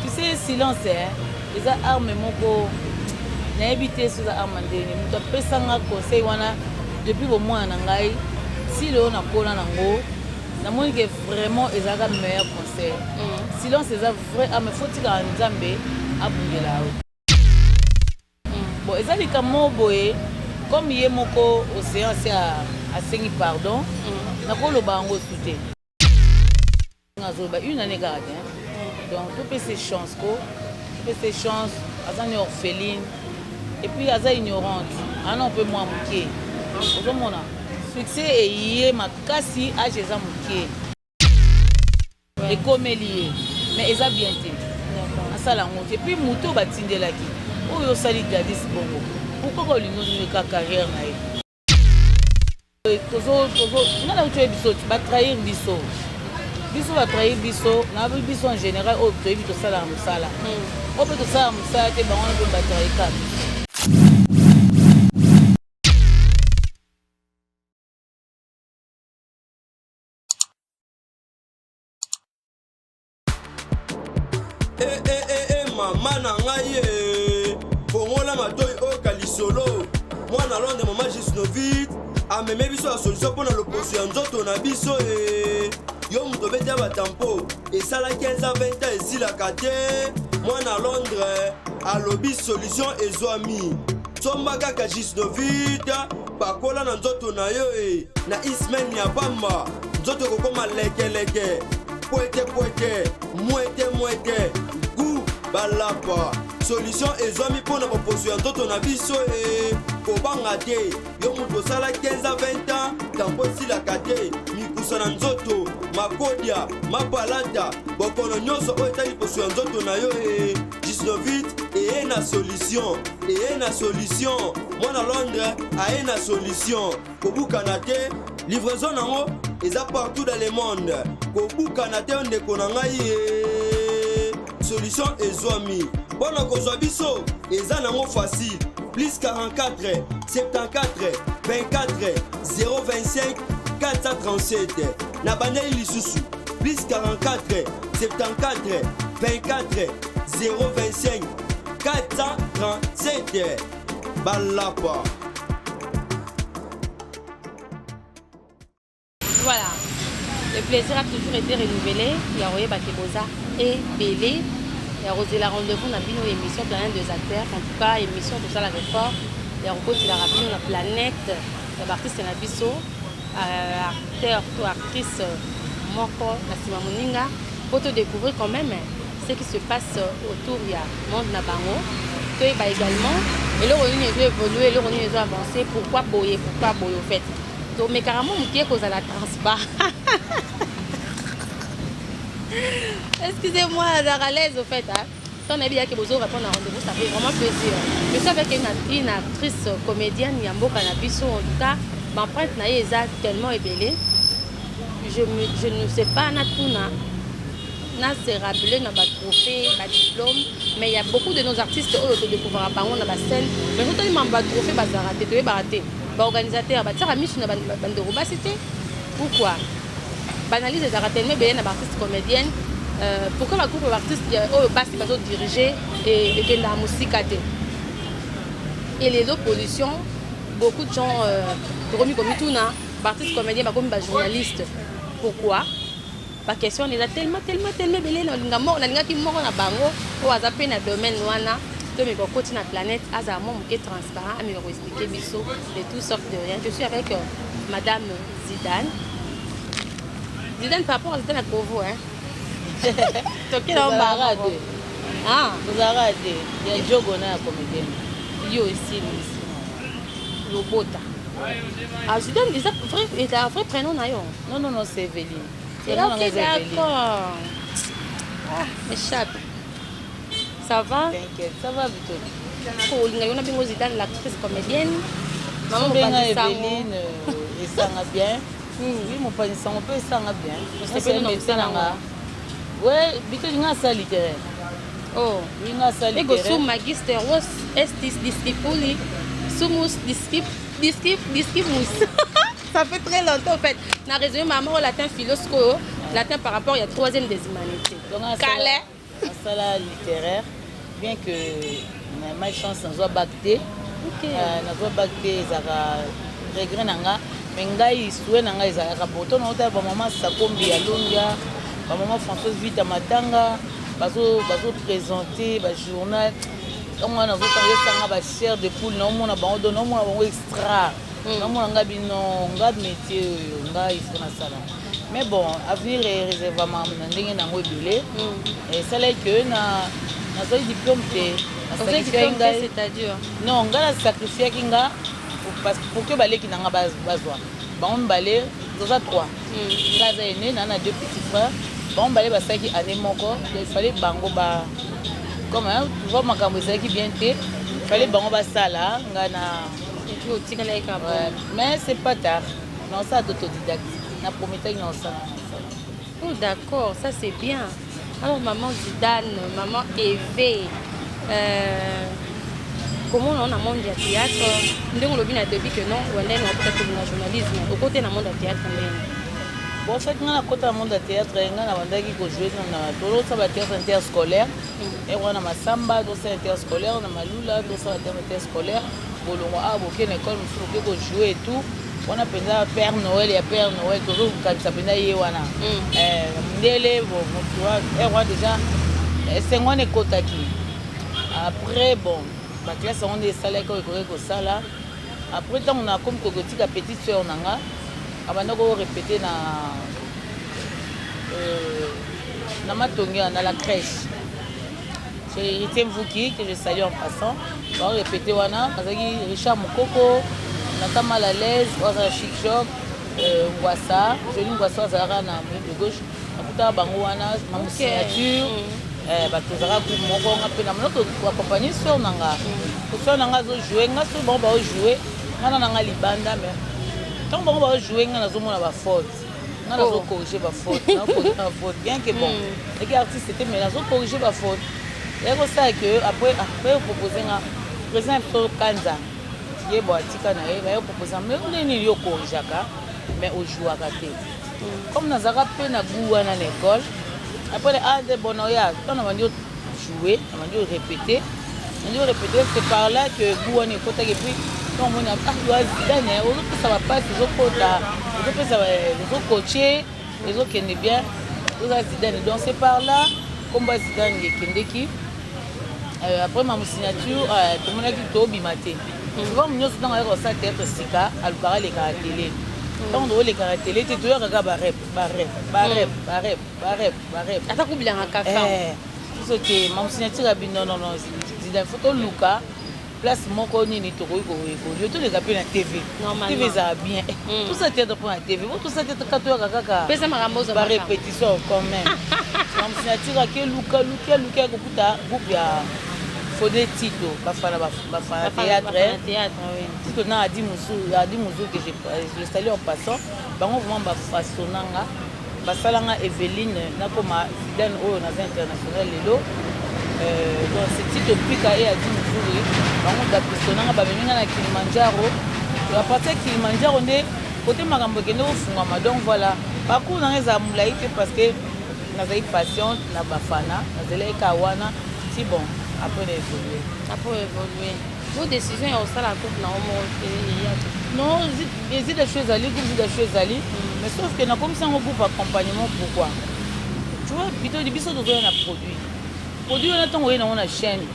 Tu sais, silence hein, eza arme moko nayebi te soki eza arme ndenge moto apesanga conseil wana depuis bomwana na ngai ti lelo nakola nango, namoni ke vraiment ezalaka meilleur conseil. Silence eza vrai arme, faut tikaka Nzambe abundela yo. Bon, eza likambo moko boye, comme ye moko Océan asi asengi pardon, nakoloba yango su te. Azoloba une année kaka te, donc topesa chance ko, topesa chance. Aza ni orpheline et puis aza ignorante ana mpe mwa moke. Ozomona succès eye makasi, age eza moke, ekomeli ye, mais eza bien te asala yango te. Puis moto oyo batindelaki oyo osali Gladys bongo, pourquoi olingi onueka carrière na ye? Nga na toyebi biso batrahir biso, biso batrahir biso na biso en général. Oyo toyebi tosalaka mosala, oyo mpe tosalaka mosala te, bango wana mpe batrahir kaka biso. E, e, e, e, mama na ngai e, fongola matoi, oyoka lisolo. Mwana Londres, mama Gisnovit ameme biso ya solution mpo na loposo ya nzoto na biso. E yo moto obeti ya batampo esala 15 a 20 ans esilaka te, mwana Londres alobi solution ezwami. Somba kaka Gisnovit, pakola na nzoto na yo. E na ismaine ya pamba, nzoto ekokoma lekeleke, pwete pwete, mwete mwete, gu balapa. Solution ezwami mpo na baposo ya nzoto na biso. E kobanga te, yo moto osala 15 a 20 ans tampo esilaka te, mikusa na nzoto, makodia, mapalata, bokono nyonso oyo etali poso ya nzoto na yo, e Gisnovit eye na solution, eye na solution. Mwana Londres aye na solution. Kobukana te, livraison nango eza partout dans le monde. Kobukana te, ndeko na ngai ye, solution ezwami. Mpo na kozwa biso eza nango facile: plus 44 74 24 025 437. Na bandeli lisusu: plus 44 74 24 025 437. Balapa. Voilà. Le plaisir a toujours été renouvelé. Ya koyeba ke boza ebele ya kozela rendez-vous na bino, émission Planète des acteurs. En tout cas, émission tosalaka effort ya kokotilaka bino na planète ya baartiste na biso, acteur to actrice moko na nsima moninga, po to découvrir quand même ce qui se passe autour ya monde na bango. Toyeba également eloko nini ezo évolue, eloko nini ezo avance, pourquoi boye, pourquoi boye. Au fait, tomekaka mo moke kozala transparent. Excusez-moi, nazalaka à l'aise au fait, hein. Tant nayebi yaki bozo répondre à rendez-vous, ça fait vraiment plaisir. Je suis avec une actrice comédienne ya mboka na biso. En tout cas, baempreinte na ye eza tellement ebele, je ne sais pas natuna na se rappeler na batrophée, badiplôme. Mais il y a beaucoup de nos artistes oyo todécouvraka bango na bascène, mais sotali mambo batrophée bazalaka te, toyebaka te. Baorganisateur batiaka miso na bandeko basi te. Pourquoi baanalyse ezalaka tellement ebele na baartiste comédienne? Pourquoi bagroupe ya baartiste oyo basi bazodirige ekendaka mosika te? Et lelo position, beaucoup de gens tokomi komituna, baartiste comédien bakomi bajournaliste, pourquoi? Baquestion wana eza tellement, tellement, tellement ebele. Nalinga moko, nalingaki moko na bango oyo aza mpe na domaine wana, tomeka okoti na planète, azala mwa moke transparent, ameka koexpliquer biso de tout sauf de rien. Je suis avec madame Zidane. Zidane par rapport à Zidane à Kovo, hein. Tokela Tozalaka te. Ah. Tozalaka te ya jogo na ya comédienne. Yo esili lobota. Ah, Zidane eza vrai, eza vrai prénom na yo? Non, non, non, c'est Evelyne. Ok, d'accord. Ah, échappe. Ça va? T'inquiète, ça va plutôt. Olinga yo na bengo Zidane l'actrice comédienne. Mama benga Evelyne, esanga bien. Oui, mopanzi sango mpe esanga bien. Osepeli na mosala nanga? Ouais, bito nga asala littéraire. Oh. Oui, nga asala Ego littéraire. Sum magister vos estis discipuli sumus discip discip discimus. Ça fait très longtemps en fait. Na résumé maman au latin philo sikoyo, latin par rapport ya troisième des humanités. Donc Kale. Nasala littéraire, bien que na malchance nazwa bac te. Nazwa bac te, ezalaka regret na nga, mais ngai souhait na ngai ezalaka bo to naotala bamama Sakombi ya Longia, bamama Françoise Vita Matanga bazoprésente bajournal. Ntango wana nazotanga, esanga bachair de poule. Naomona bango, donc naomona bango extra. Naomona nga bino nga métier oyo ngai il faut nasala. Mais bon, avenir eréservama na ndenge nango ebele. Esalaki ke na nazwaki diplôme te. Nasacrifiaki ngai. C'est-à-dire? Non, ngai nasacrifiaki nga pour que baleki na nga bazwa. Bango mibale, toza trois, nga aza aîné na deux petits frères. Bango mibale basalaki année moko, donc il fallait bango ba comme, hein, tu vois, makambo ezalaki bien te, il fallait bango basala, nga na Et puis otikalaki kaka. Ouais, mais c'est pas tard, naosala autodidacte, na prometaki naosala. Oh, d'accord, ça c'est bien. Alors, maman Zidane, maman Eve, comment on a monde ya théâtre? Ndenge olobi na début que non, wandeni wakota tolinga journalisme, okote na monde ya théâtre ndenge? Bon, en fait, nga nakota na monde ya théâtre, nga na bandaki kojouer na tolosala bathéâtre interscolaire e wana Masamba, tosala interscolaire na Malula, tosala théâtre interscolaire. Bolongo awa, boke na école mosusu, boke kojouer et tout. Wana mpenza Père Noël ya Père Noël, tozokanisa mpenza ye wana mondele. Bon, wana déjà esengo wana ekotaki. Après, bon, baclasse yango nde esalaki oyo ekoki kosala. Après, ntango nakomi kokotika petite sœur na nga, abanda korépéter na Matongi, na la crèche chez Héritier Mvuki, que je salue en passant. Baorépéter wana, azalaki Richard Mokoko, Nata mal à l'aise oyo azala Chic Joc, Ngwasa Joli Ngwasa azalaka na moyi de gauche. Nakutaka bango wana, mamu signature. Bato ozalaka groupe moko, nga mpe namona koaccompagne sœur na nga. Sœur na nga azojoue, nga soki bango baojoue, nga na nga libanda. Mais ntango bango baojoue, nga nazomona bafaute, nga nazocorrige bafaute, nazocorrige bafaute, bien que bon, eki artiste te, mais nazocorrige bafaute. Eya kosala ke après propose nga président biso Kanza, ye bo atika na ye, baye propose nga: mais ndenge nini yo corrigeaka mais ojouaka te? Comme nazalaka mpe na goût wana na école, après, ah nde bon, oya ntango nabandi ojouer, nabandi orépéter, nabandi orépéter, c'est par là que goût wana ekotaki. Et puis ntango omoni, ah, yo Zidane, ozopesa bapasi, ozokota, ozopesa, ozocoache, ezokende bien, oza Zidane. Donc c'est par là kombo ya Zidane ekendeki. Après mamu signature, tomonaki tobima te. Souvent nyonso ntango ayaka kosala théâtre sika, alukaka alekaka télé. Ntango toolekaka télé te, toyokaka barep, barep, barep, barep, barep, barep. Ata kubilanga kafa. Biso te, mamu signature abi: non, non, non, Zidane, faut toluka place moko nini tokoki koévolue, toleka mpe na TV. TV ezala bien. Tosala théâtre mpo na TV, po tosala théâtre kaka, toyaka kaka pesa makambo. Barépétition quand même. Mamu signature ake luka, luki, aluki, akokuta groupe ya Fode Tito, bafana, bafana théâtre. Tito na Adi Musu, Adi Musu que je salue en passant. Bango vraiment bafaçonnanga, basalanga Eveline nakoma Zidane oyo naza international lelo. Donc c'est Tito Pika e Adi Muzuri, bango bapistonanga, bamemi nga na Kilimanjaro. À partir ya Kilimanjaro nde kote makambo ekende kofungwama. Donc voilà, parcours nanga ezala molai te parce que nazali patiente na bafana, nazalaki kaka wana ti bon, après na évolue. Après évolue, bo décision ya kosala groupe na yo moko eya te? Non, Zida Show ezali groupe, Zida Show ezali, mais sauf que nakomisi yango groupe accompagnement. Pourquoi? Tu vois, bito biso tozoya na produit. Produit wana, ntango oye nango na chaîne,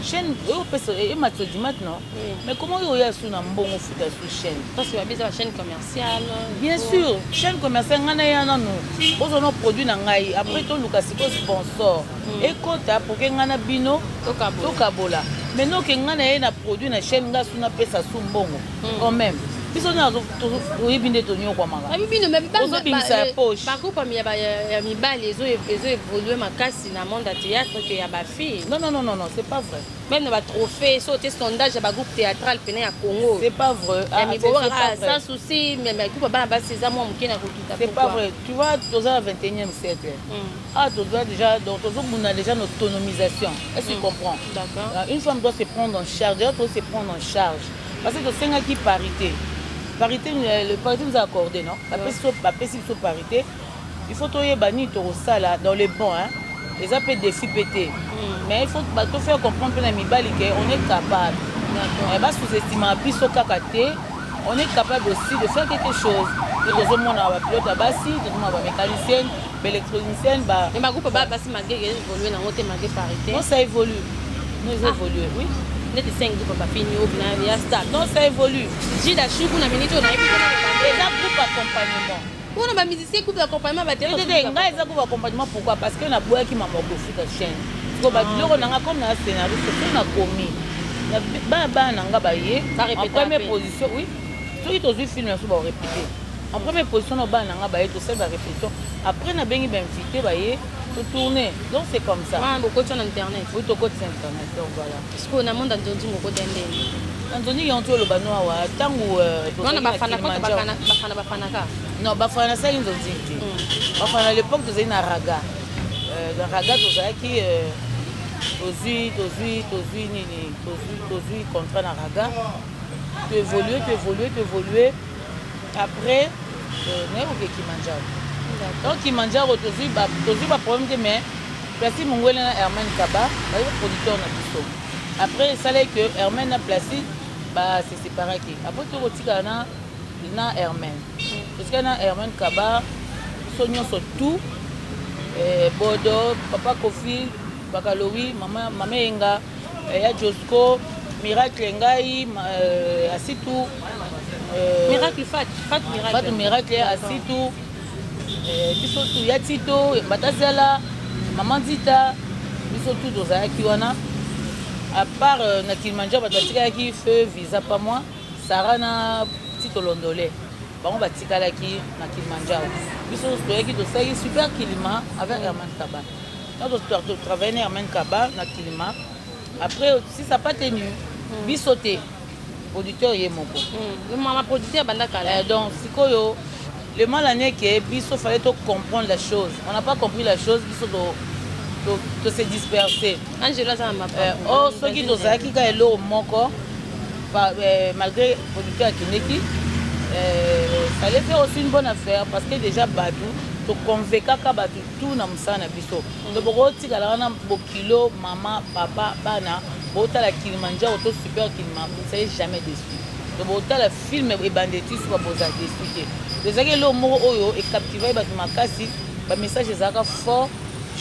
chaîne oyo opesa ematisa audimat, non? Mais comment oyo oya su na mbongo, ofuta su chaîne? Parce que babeza bachaîne commerciale. Bien sûr, chaîne commerciale. Ngai naya nanu, ozwa no produit na ngai, après toluka sikoyo sponsor ekota pour que ngai na bino tokabola. Mais noke ngai na ye na produit na chaîne, ngai su napesa su mbongo quand même. Biso oyebi nde tonyokwamaka. Ozobimisa ya poche. Bagroupe ya mibali ezo évolue makasi na monde ya théâtre que ya bafille. Non, non, non, non, non, c'est pas vrai. Même na batrophée, so te sondage ya bagroupe théâtral pene ya Congo. C'est pas vrai. Ya mibowaka sans souci, mais bagroupe ya bana basi eza mwa moke na kokita. C'est pas vrai. Tu vois, toza na 21e siècle. Ah, toza déjà, donc tozobunda déjà na autonomisation. Est-ce que tu comprends? D'accord. Une femme doit se prendre en charge. D'ailleurs, doit se prendre en charge parce que tosengaki parité. Parité, le parité nous a accordé, non? Bapesi biso parité. Il faut toyeba nini tokosala dans le bon, hein. Eza mpe défi mpe te, mais il faut bato faire comprendre mpe na mibali ke on est capable. Basous-estimaka biso kaka te, on est capable aussi de faire quelque chose. Mpe tozomona bapilote ya basi, tozomona bamécanicienne, baélectronicienne. Mais bagroupe basi, malgré évolue nango te, malgré parité? Non, ça évolue. Non, eza évolue, oui. Neti 5 groupe bafini oyo na ya star. Non, ça évolue. Jida Shuku na minute oyo nayebi. Eza groupe accompagnement. Mpona bamusicien, groupe d'accompagnement. Te, ngai eza groupe accompagnement. Pourquoi? Parce que naboyaki mama kofuta chaîne. Siko babiloko na nga, comme na scénariste, soki nakomi, bana bana na nga baye en première position. Oui, soki tozwi film na so, baorépété en première position na bana na nga baye, tosali barépétition, après nabengi bainvité, baye, totourne. Donc c'est comme ça. Bokoti na internet? Oui, tokotisa internet, donc voilà. Sikoyo na monde nzonzi, mokota ndeni? Na nzonzi yango ti oloba no awa ntango wana bafana bafanaka. Non, bafana nasalaki nzonzi te. Bafana, à l'époque tozali na raga. Na raga tozalaki, tozwi nini, tozwi contrat na raga, toévolue, toévolue, toévolue. Après naye koke Kimanjaro. Donc Kimanjaro tozwi baproblème te, mais Placide Mongwele na Hermaine Kaba bayi producteur na biso. Après esalaki que Hermaine na Placide base séparaki. Après tokotikala na Hermaine, totikala na Hermaine Kaba, biso nyonso tout, Bodo, papa Kofi Bakalowi, mama, mama Yenga, ya Josco Miracle, ngai, Asitu. Miracle, Fat, Fat Miracle. Fat Miracle, Asitu, biso tu, ya Tito Batazala, mama Nzita, biso tu tozalaki wana. À part na Kilimanjaro, bato batikalaki feu visa pa moi, Sara na Tito Londole, bango batikalaki na Kilimanjaro. Biso nyonso toyaki, tosalaki Super Kilima avec Herman Kaba. Quand totravaille na Herman Kaba na Kilima, après si ça pas tenu, biso te, producteur ye moko. Mama producteur banda kala. Donc sikoyo le mal en est que biso fallait to comprendre la chose, on n'a pas compris la chose, biso to se disperser. Angelo aza na. Or soki tozalaki kaka eloko moko, malgré producteur akendeki, fallait faire aussi une bonne affaire, parce que déjà bato toconvaincaka bato tout na mosala na biso. To bokotikala wana bokilo, mama, papa, bana, botala Kilimanjaro to Super Kilima, vous serez jamais déçu. To botala film ebande ti suka, bozala déçu te. Ezalaki eloko moko oyo ecaptivaki bato makasi. Bamessage ezalaka fort,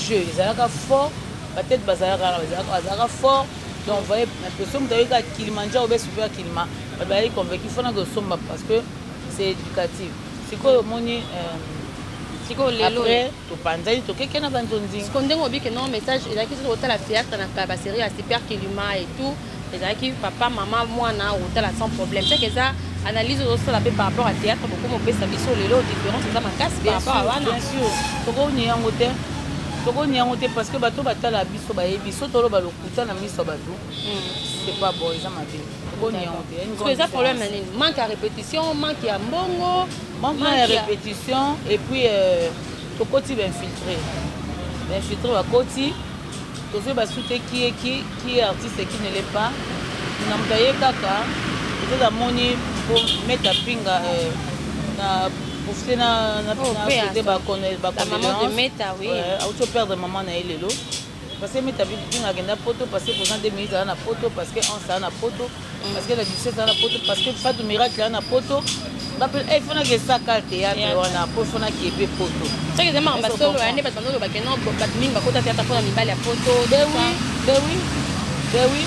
jeu ezalaka fort, batete bazalaka, bazalaka fort. Donc voyez, so moto ayoki kaka Kilimanjaro be Super Kilima, bato bazalaki convaincu fona kosomba parce que c'est éducatif. Sikoyo omoni. Sikoyo lelo? Après topanzani, tokeke na banzonzi. Siko ndenge obike non, message ezalaki soki otala théâtre na basérie ya Super Kilima et tout, ezalaki papa, mama, mwana, otala sans problème. C'est que eza analyse ozosala mpe par rapport à théâtre bokoma opesa biso lelo, différence eza makasi par rapport à wana. Bien sûr, tokoni yango te, tokoni yango te, parce que bato batala biso bayebi so toloba lokuta na miso ya bato, c'est pas bon, eza mabe. Tokoni yango te. Eza problème na nini? Manque ya répétition, manque ya mbongo? Manque ya répétition et puis tokoti bainfiltré, bainfiltré bakoti, tozwi basu te qui est qui, qui est artiste et qui ne l'est pas. Na moto aye kaka, peut-être amoni po Meta Pinga na profite na souhaiter bacondoléance. Auti operdre mama na ye lelo, parce que Meta Pinga akenda poto, parce que président 2 minutes aza na poto, parce que Anse aza na poto, parce que la 17 aza na poto, parce que Fatou Miracle aza na poto. Il faut nake esaka théâtre wana po faut nakebe poto. Soki eza makambo basolo ya nde bato bandolobake no, bato mingi bakota théâtre mpona mibali ya poto. Ben oui, ben oui, ben oui.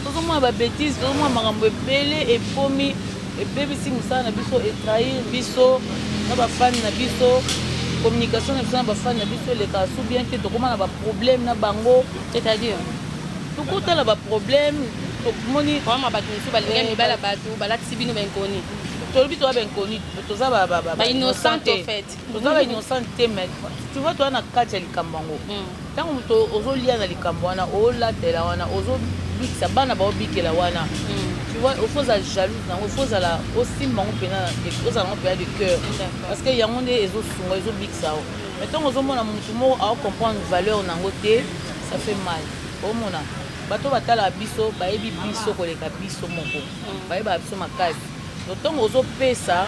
Tozomona babêtise, tozomona makambo ebele ekomi ebebisi mosala na biso, etrahir biso na bafani na biso. Communication na biso na bafani na biso elekaka su bien te, tokóma na baproblème na bango. C'est-à-dire? Tokotala baproblème, tomoni. Vraiment, bato mosusu balingi mibali ya bato, balatisi bino bainconnus. Tolobi toza bainconnus, toza bainnocente au fait. Toza bainnocente te, mais tu vois, toza na kati ya likambo yango. Ntango moto ozolia na likambo wana, olatela wana, ozobikisa bana, baobikela wana, tu vois, il faut ozala jalouse nango, il faut ozala osimba yango mpena, ozala yango mpena de cœur, parce que yango nde ezosunga, ezobikisa yo. Mais ntango ozomona motu moko aocomprendre valeur nango te, ça fait mal. Omona bato batalaka biso, bayebi biso koleka biso moko, bayebaka biso makasi. Donc ntango ozopesa,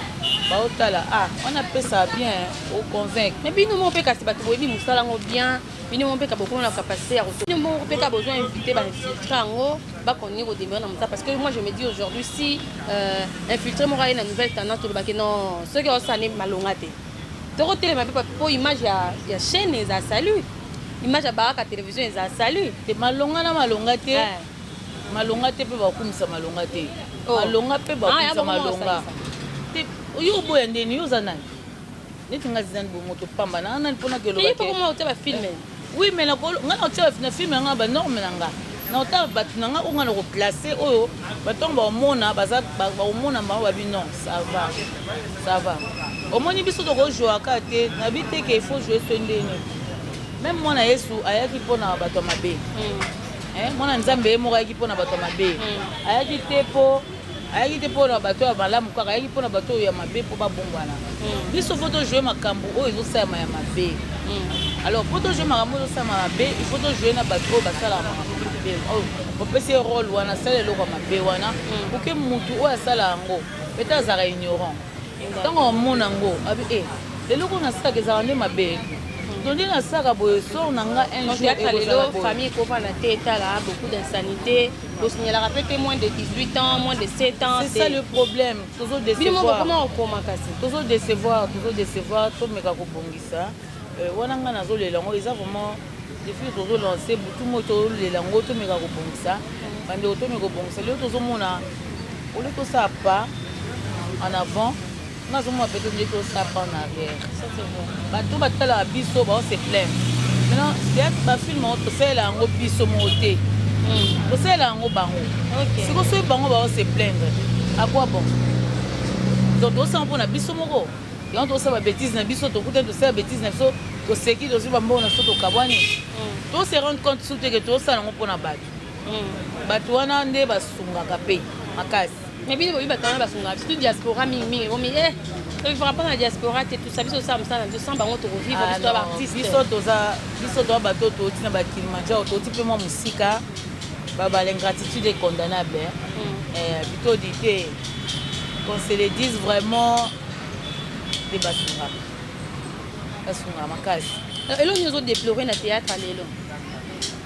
baotala: ah, wana apesaka bien, oconvaincre. Mais bino moko mpe kasi, bato boyebi mosala yango bien, bino moko mpe ka bokoma na capacité ya bino moko mpe ka besoin invité bainfiltré yango, bakontinue kodémarrer na mosala. Parce que moi, je me dis aujourd'hui, si infiltré moko aye na nouvelle tendance, tolobaki non, soki osala ne malonga te, tokotelema mpe po image ya chaîne eza salut, image ya Baraka Télévision eza salut. Te, malonga na malonga te, malonga te mpe bakumisa malonga te. Malonga mpe bakumisa malonga te. Yo oboya ndeni? Yo oza nani? Neti nga zidane boye, moto pamba na nani mpona keloba otia bafilm? Oui, mais nga na otia na film yanga banorme na nga, na otala bato na nga oyo nga na koplace, oyo bato yango baomona, baza baomona bango babi: non, ça va, ça va. Omoni, biso tokozwaka te, nabi te ke il faut jouer so ndeni. Même mwana Yesu ayaki mpona bato ya mabe. Mwana Nzambe ye moko ayaki mpona bato ya mabe. Ayaki te mpo, ayaki te mpona bato ya malamu kaka, ayaki mpona bato oyo ya mabe mpo babongwana. Biso faut tojoue makambo oyo ezosalama ya mabe. Alors, mpo tojoue makambo oyo ezosalama mabe, il faut tojoue na bato oyo basalaka makambo mabe. Oyo opesi ye rôle wana, asala eloko ya mabe wana, oke mutu oyo asala yango peut-être azalaka ignorant. Ntango amona yango, abi e eloko nasalaka ezalaka nde mabe, donc nde nasalaka boye, sort na nga un jour. Lelo famille ekofanda te, etala beaucoup d'insanité, bosignalaka mpe te moins de 18 ans, moins de 7 ans. C'est ça le problème, tozodécevoir. Comment okoma kasi? Tozodécevoir, tozodécevoir. Tomeka kobongisa wana. Ngai nazolela yango, eza vraiment défi tozolance butu moi, tozolela yango. Tomeka kobongisa, bandeko, tomeka kobongisa. Lelo tozomona ole tosala pas en avant, nazomona peut-être nde tosala pas en arrière. Bato batalaka biso bao se plaindre. Maintenant, théâtre, bafilm oyo tosalela yango biso moko te, tosalela yango bango. Sikoyo soki bango bao se plaindre, à quoi bon? Donc tosala mpona biso moko yango, tosala babêtise na biso, tokutani, tosala bêtise na biso, toseki, tozwi bambongo na biso, tokabwani. Tose rendre compte su teke tosala yango mpona bato. Bato wana nde basungaka mpe makasi. Mais bino boyebi bato wana basungaka, surtout diaspora mingimingi. Ekomi tovivra mpo na diaspora te, tusa biso osala mosala na biso, sans bango tokovivre, biso toza baartiste. Biso toza, biso toza bato touti na bakilimanjaro, touti mpe mwa mosika. L'ingratitude est condamnable, hein. Plutôt dit te, qu'on se le dise vraiment, nde basungaka, basungaka makasi. Eloko nini ozodéplore na théâtre lelo?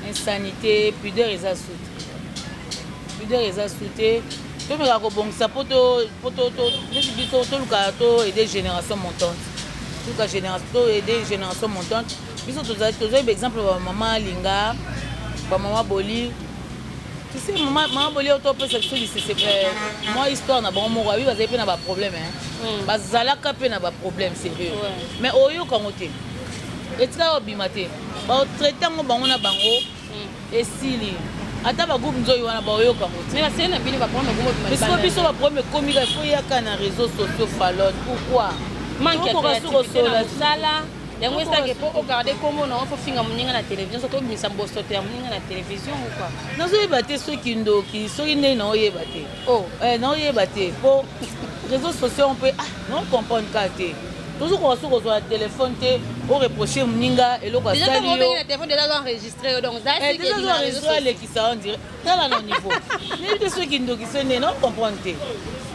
Insanité, pudeur eza su te, pudeur eza su te. Tomeka kobongisa po neti biso toluka to aider génération montante, toluka génération, to aider génération montante. Biso tozoyeba exemple bamama Alinga, bamama Boli. Tu sais, mama Boli oyo topesa biso lisese, mwa histoire na bango moko, abi bazali mpe na baproblème, bazalaka mpe na baproblème sérieux, mais oyoka yango te, etikaka obima te, baotraite yango bango na bango, esili. Ata bagroupe nzoi wana baoyoka yango te. Basele na bino baproblème ekoma obima. Bisiko biso baproblème ekomi kaka, ifo yaka na réseaux sociaux falone. Pourquoi? Manque ya créativité na mosala, yango esalaka po ogarde kombo na faut finga moninga na télévision, soki obimisa bosoto ya moninga na télévision ou quoi. Nazoyeba te soki ndoki, soki ndenge, naoyeba te. Naoyeba te po réseaux sociaux mpe, ah, naocomprendre kaka te. Tozokoka soki kozwa na telefone te, oreproche moninga eloko asali yo. Déjà alekisa, on dirait tala na niveau, nayebi te soki ndoki so ndenge, naocomprendre te,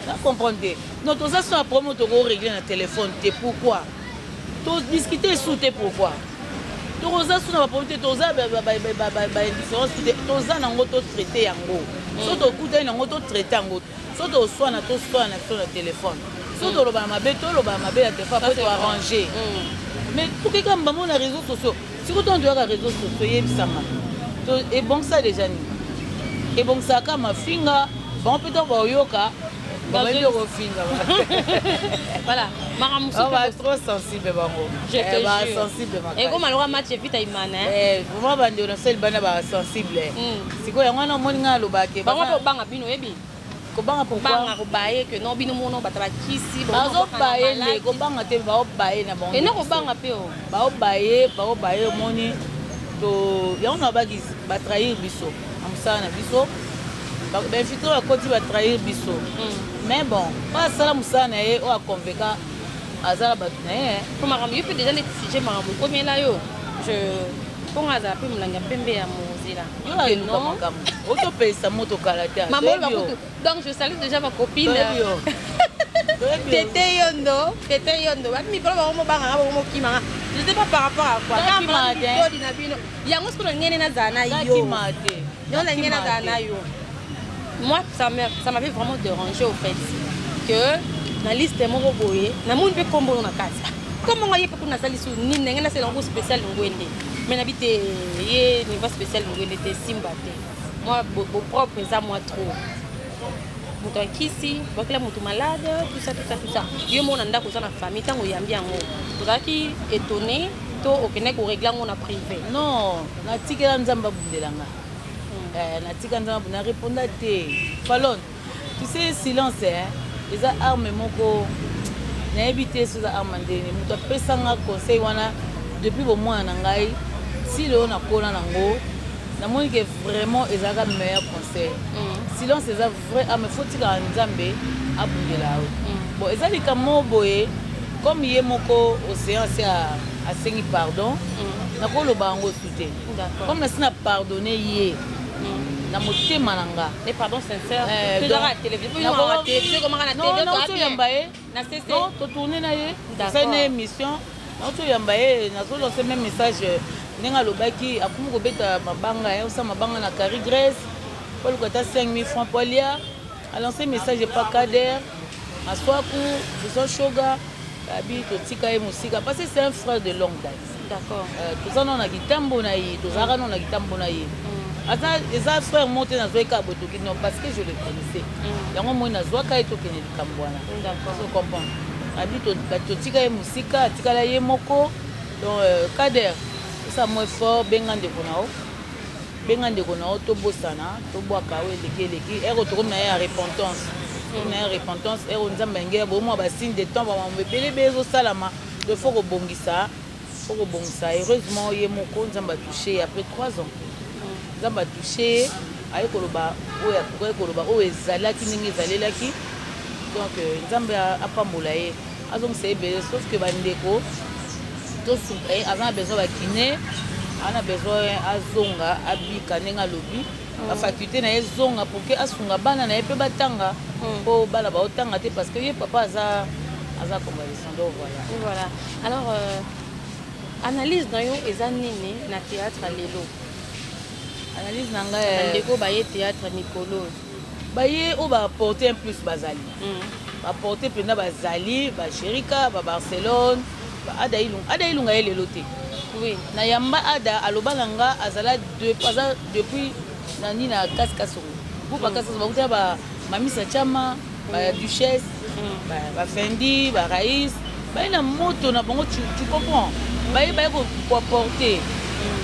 nacomprendre te. Non, toza so na problème tokorégler na telefone te. Pourquoi todiscute esu te? Pourquoi tokoza su na baproblème te? Toza baindifférence te, toza nango, totraite yango. So tokutani nango, totraite yango. So toswana, toswana na biso na telefone. So toloba na mabe, toloba na mabe na telefone, po toarrange. Mais tokeka mbamo na réseaux sociaux. Sikoyo ntango toyaka réseaux sociaux, eyebisanga ebongisa déjà nini? Ebongisaka mafinga bango mpe ntango baoyoka, bayebi kofinga. Voilà, makambo. Trop sensible bango. Basensible. Ekoma loka match evita imana. Vraiment, bandeko na sali bana basensible. Sikoyo yango wana omoni ngai alobake. Bango mpe obanga bino, oyebi. Kobanga? Pourquoi? Banga kobaye ke non, bino mono bato bakisi. Bazobaye nde, kobanga te, baobaye na bango. Ena kobanga mpe o. Baobaye, baobaye. Omoni to yango na babaki batrahir biso na mosala na biso, bainfiltré bakoti, batrahir biso. Mais bon, oyo asala mosala na ye, oyo aconvaincre, aza na bato na ye. Po makambo yo mpe déjà neti sujet, makambo ekomela yo, je mponga azala mpe molangi ya pembe ya mozela. Yo ayeluka makambo, otopelisa moto kala te. Mama, donc je salue déjà ma copine. Tete Yondo, Tete Yondo, ba mikolo bango mobanga nga bango mokima nga. Je sais pas par rapport à quoi. Nakima te. Toli na bino. Yango sikoyo ngene nazala na yo. Nakima te. Yango na ngene nazala na yo. Moi, ça m'avait vraiment dérangé au fait que na liste moko boye, namoni mpe kombo na kati. Kombo nga ye mpe kuna nasali su nini, ndenge nasala yango spécial ngwende. Mais nabi te ye niveau spécial ngwende te simba te. Moi, bo propre eza moi trop. Moto akisi bakela moto malade, tout ça, tout ça, tout ça. Yo moko na ndako, oza na famille. Ntango oyambi yango, ozalaki étonné to okendaki korégler yango na privé? Non, natikela Nzambe abundelanga. Natika Nzambe abunda, nareponda te. Falon, tu sais, silence, hein, eza arme moko. Nayebi te so eza arme ndeni. Moto apesanga conseil wana depuis bomwana na ngai si lelo nakola nango, namoni ke vraiment ezalaka meilleur conseil. Silence eza vrai arme. Faut tikaka Nzambe abundela yo. Bon, eza likambo moko boye, comme ye moko océan asi asengi pardon, nakoloba yango su te. Comme nasi na pardonne ye na motema na nga. Mais pardon sincère? Eh, tozalaka télévision, télévision ekomaka na Non, nauti oyamba ye. Na cc. Non, totourne na ye, tosali na ye émission, nauti oyamba ye. Nazolance même message ndenge alobaki akomi kobeta mabanga ye, osala mabanga na Cari Grèce po aluka ata 5000 francs po alia. Alance message epa Kader Maswaku, Jason Shoga, abi totika ye mosika parce que c'est un frère de longue date. Toza nano na kitambo na ye, tozalaka nano na kitambo na ye. Aza, eza frère mo te nazwaki kaka boye toki, non, parce que je le connaissais. Yango moi nazwaka ye, tokende likambo wana. Ozo comprendre, abi totika ye mosika, atikala ye moko. Donc Kader, osala mo effort, benga ndeko na yo, benga ndeko na yo, tobosana, tobwaka oyo eleki eleki. Ere tokomi na ye ya repentance, tokomi na ye ya repentance. Ere Nzambe yange bomwa basigne de temps, bamambo ebele ebele ezosalama. Il faut kobongisa, faut kobongisa. Heureusement, ye moko Nzambe atouche ye après 3 ans. Nzambe atouche ye, aye koloba oyo akokaki koloba, oyo ezalaki ndenge ezalelaki. Donc Nzambe apambola ye, azongisa ye ebele. Sauf que bandeko, tosunga ye, aza na besoin bakine, aza na besoin azonga, abika ndenge alobi, bafaculté na ye ezonga pour que asunga bana na ye mpe batanga, mpo bana baotanga te parce que ye papa aza convalescent. Donc voilà. Voilà. Alors, analyse na yo eza nini na théâtre lelo? Analyse na ngai? Bandeko baye théâtre mikolo. Baye oyo baapporte un plus, bazali baporte mpenza, bazali basherika, babarcelone, baada Ilunga. Ada Ilunga ye lelo te. Na yamba Ada, aloba na nga azala aza depuis nani na Kasikasongo, groupe ya Kasikasongo, bakuta ba Mamisa Chama, baduchesse, bafendi, barais, baye na moto na bango, tu comprends? Baye koapporte,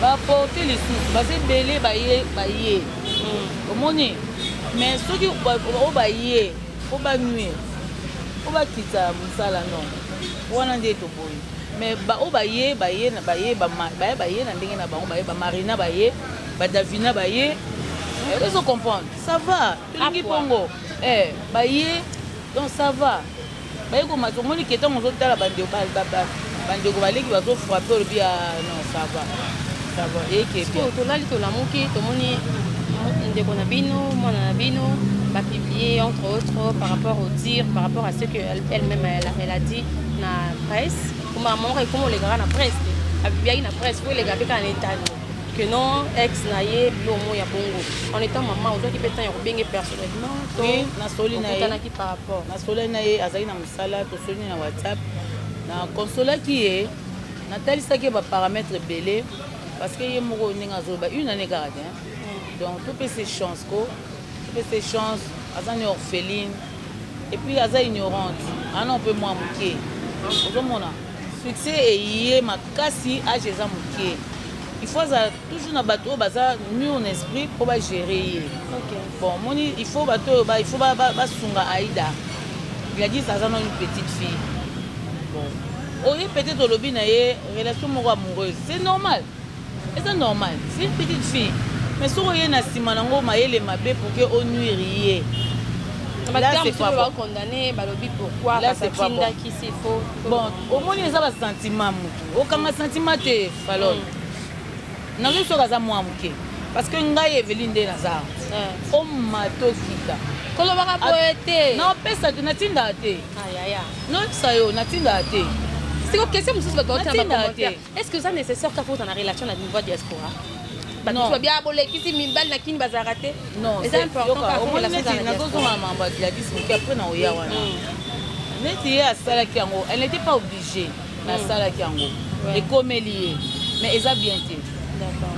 baapporte lisusu, baza ebele, baye omoni. Mais soki oyo baye mpo banuire, mpo bakita mosala, non, wana nde toboyi. Mais baoyo baye na ndenge na bango, baye bamarina, baye badavina, baye, ozo comprendre, ça va, tolingi bongo. Baye, donc ça va. Baye komata, omoni ke ntango ozotala bandeko baleki bazofrappe, olobi: "Non, ça va, ça va." Eke bien. Tolali, tolamuki, tomoni ndeko na bino, mwana na bino, bapublier entre autres par rapport au dire, par rapport à ce que elle-même elle a dit na presse. Koma moko ekoma olekaka na presse te, apubliaki na presse po eleka mpe kaka na etano que non, ex na ye, biloko mo ya bongo. En étant mama, ozwaki mpe temps ya kobenge personnellement to? Oui, nasoli na ye. Okutanaki par rapport? Nasolaki na ye, azalaki na mosala, tosoli na WhatsApp, na consolaki ye, natalisaki ye baparamètre ebele parce que ye moko ndenge azoloba, une année kaka te. Donc topesa chance ko, topesa chance. Aza ni orpheline et puis aza ignorante ana mpe mwa moke. Ozomona succès eye makasi, age eza moke. Il faut azala toujours na bato oyo baza mûr na esprit mpo bagérer ye. Bon, omoni, il faut bato oyo il faut basunga Aïda Gladys. Aza nano une petite fille. Bon, oye peut-être olobi na ye relation moko amoureuse, c'est normal, eza normal, c'est une petite fille. Mais soki oye na nsima nango mayele mabe pour que onuire ye, là c'est pas bon. Condamné, balobi pourquoi? Là c'est pas bon. S'il faut. Bon, omoni, eza basentiment, mutu okanga sentiment te. Falone, nazoki soki aza mwa moke parce que ngai Eveline nde naza omata okita. Kolobaka boye te. Naopesa te, natindaka te. Ayaya. Noyebisa yo, natindaka te. Siko question mosusu, bato baotala Natindaka bacommentaire. te. Est ce que eza nécessaire kaka ozala na relation na niveau ya diaspora? Bato Non. mosusu babia bolekisi mibali na kini bazalaka te. Non, Eza important yoka, kaka omoni relation neti ezala na nazozonga diaspora. na makambo ya Gladys moke, après na oya wana. Neti ye asalaki yango, elle n'était pas obligée, mais asalaki yango. Ekomeli ye, mais eza bien te.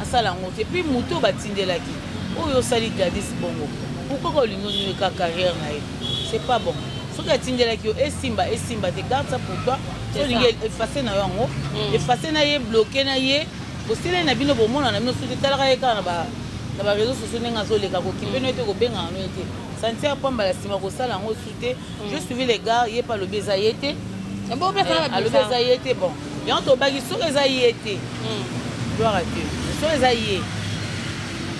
Asala yango te. Puis motu oyo batindelaki, oyo osali Gladys bongo, pourquoi ka olingi oniweka carrière na ye? C'est pas bon. Soki atindelaki yo, esimba esimba te, garde ça pour toi. So C'est olingi ça. efface na yo yango, efface na ye, bloqué na ye, bosilai na bino, bomona na bino. Soki etalaka ye kaka na baréseau sociaux, ndenge azoleka, kokipe no ye te, kobengaka no ye te, santier pambala nsima kosala yango su te. Je suivi les gars, ye mpe alobi eza ye te. Bon, place wana Alobi babimisa. eza ye te. Bon, yango tobaki, soki eza ye te, gloire à Dieu. Soki eza ye,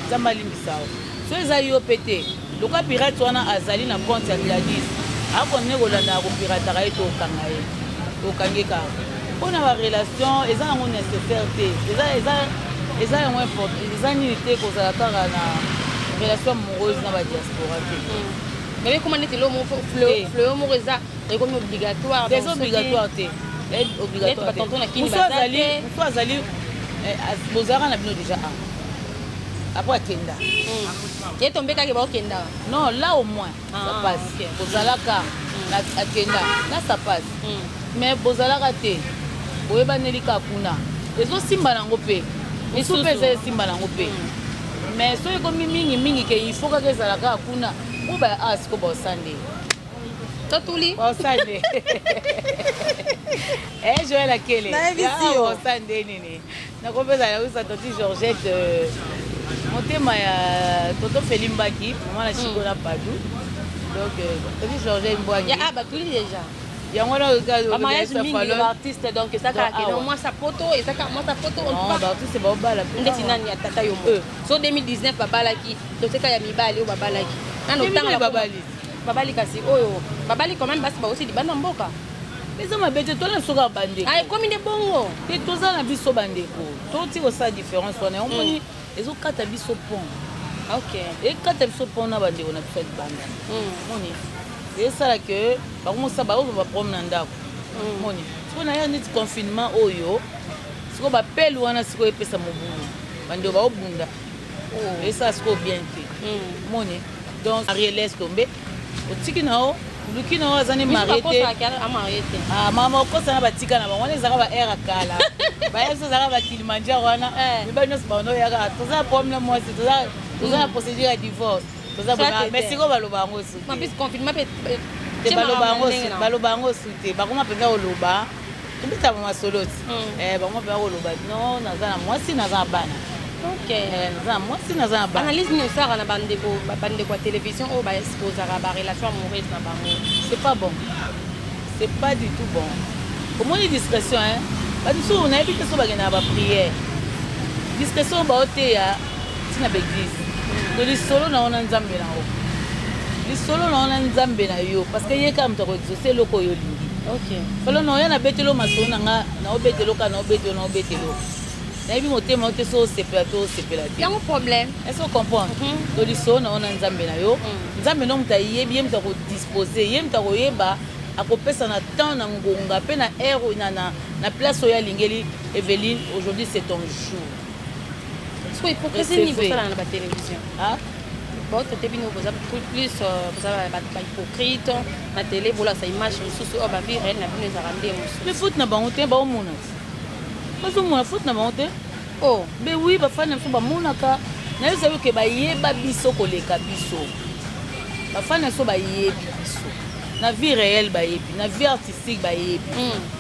Nzambe alimbisa yo. Soki eza yo mpe te, loka pirate wana azali na compte ya Gladys, akontinue kolandaka kopirataka ye, tokanga ye, tokangi kaka. Mpona barelation, eza yango nécessaire te, eza yango important, eza nini te, kozala kaka na relation amoureuse na badiaspora te. Mais ekoma neti elo moko Eh. fleo moko eza ekomi obligatoire. Te, eza obligatoire te. Obligatoire te. Batonton na kini Mosu baza azali te. Mosu azali bozalaka na bino déjà a après akenda. Ye tombe kaka baokenda. Non, là au moins ça Ah, passe. Bozalaka akenda là, ça passe. Mais bozalaka te, boyebaneli kaka kuna, ezosimba nango mpe mosu mpe eza esimba nango mpe. Mais soki ekomi mingimingi ke il faut kaka ezala kaka kuna, po ba a siko baosande. Totuli. Baosande e Joel Akele. Nayebisi yo. Baosande nini? Nakopesa yango toti Georgette, motema ya toto Felimbaki, mama na Chiko na Padu. Donc toti Georgette Mbwangi. Ya a batuli déjà. Yango wana. Bamariage mingi ya baartiste, donc eza kaka kende mwasa poto, eza kaka mwasa poto, on peut pas. Baartiste baobala mpe. Ndeti nani ya tata yo mo so 2019 babalaki, toseka ya mibali oyo babalaki nano. Mibali Otanga babali. Babali kasi oyo babali quand même, basi bauti libanda mboka. Eza mabe te, tona soka bandeko. Ah, ekomi nde bongo. Te, toza na biso bandeko, toti kosala différence wana. Yango moni ezokata biso pont. Ekata biso pont na bandeko na biso ya libanda. Moni esala ke bakomosala, bakozwa baproblème na ndako. Moni sikoyo na ya neti confinement oyo, sikoyo bapele wana, sikoyo epesa mobulu, bandeko baobunda, esala sikoyo bien te. Moni donc ariel tombe, otiki na yo, luki na yo, aza ne marié te. Amarié te. Ah, mama, okosa na batika na bango wana, ezalaka ba aire ya kala, baya biso ezalaka bakilimanjaro wana. Mibali nyonso bango oyaka, toza na problème na mwasi, toza na procédure ya divorce, toza Soit te. Mais sikoyo baloba yango su te. Plus confinement mpe. Te, baloba yango su te. Bakoma mpenza koloba, tobetaka masolo ti. Bakoma mpenza koloba: non, naza na mwasi, naza na bana. Naza na mwasi, naza na bana. Analyse nini osalaka na bandeko ya télévision oyo baexposaka barelation amoureuse na bango? C'est pas bon, c'est pas du tout bon. Omoni discrétion, hein? Bato mosusu nayebi te so bakendaka baprière, discrétion baoteya ntina baeglise to lisolo na yo na Nzambe na yo, lisolo na yo na Nzambe na yo, parce que ye kaka moto akoexauce eloko oyo olingi. Falo na oya, nabeteli masolo na nga, naobetelo kaka, naobetelo, naobetelo, nayebi motema yo te so osepela to osepela te. Yango problème. Est-ce que comprendre? To lisolo na yo na Nzambe na yo. Nzambe no moto ayebi, ye moto akodispose, ye moto akoyeba, akopesa na temps, na ngonga mpe na heure, na place oyo alingeli. Eveline, aujourd'hui c'est ton jour. Siko hypocrisie nini Recevez. bosalaka na batélévision? Ah? Baotraite bino boza plus boza bahypocrite na télé, bolakisa image mosusu, oyo bavie réelle na bino ezalaka nde mosusu. Mais faute na bango te, baomona ti bazomona, faute na bango te. Oh. Be oui, bafani na biso bamonaka, nayebisa yo ke bayeba biso koleka biso. Bafani na biso bayebi biso na vie réelle, bayebi na vie artistique, bayebi.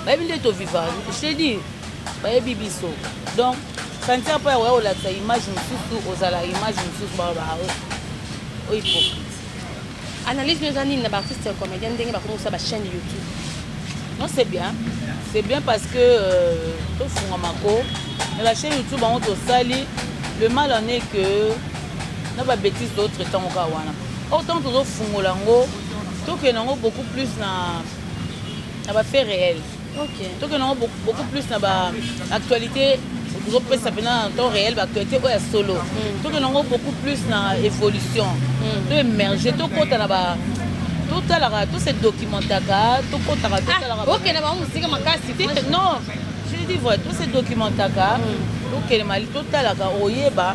Bayebi nde tovivaka, je te dis, bayebi biso. Donc sentir mpo ya koya kolakisa image mosusu, ozala image mosusu, baba oyo hypocrite. Analyse no eza nini na baartiste ya comédien, ndenge bakomi kosala bachaîne YouTube? Non, c'est bien, c'est bien, parce que tofungamako mais la chaîne YouTube bango tosali, le mal en est que na babêtise totraite yango kaka wana. Or ntango tozofungola yango, tokende yango beaucoup plus na bafait réel. Tokende yango beaucoup plus na baactualité. Tozopesa mpena na temps réel baactualité oyo ya solo. Tokende yango beaucoup plus na évolution, to émerger, tokɔta na ba, totalaka, tose documentaka, tokɔtaka, totalaka. Okende bango mosika makasi. Non, je dis vrai, tose documentaka, tokende mali, totalaka, oyeba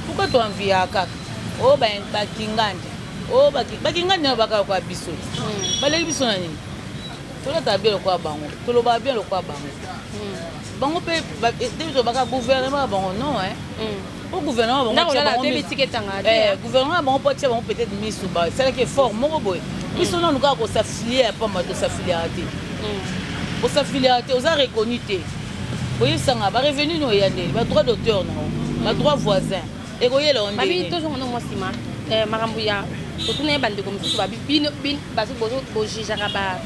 pourquoi toenviaka kaka oyo bakingandi, oyo bakingandi nayo bakaka kwa biso. Baleki biso na nini? Tolataka bien lokola bango, tolobaka bien lokola bango. Bango mpe te, tolobaka gouvernement ya bango, non hein? Po gouvernement bango gouvernement ya bango mpo atia bango peut-être miso, basalaki effort moko boye. Biso nanu kaka kos'affilier ya pamba, tos'affiliaka te, os'affiliaka te, oza reconnu te. Oyebisanga barevenu no eya ndeni, badroit d'auteur nango, badroit voisin ekoyela yo ndeni? Tozonga no mwa nsima, makambo ya totuna ye. Bandeko mosusu babi bino bojugeaka ba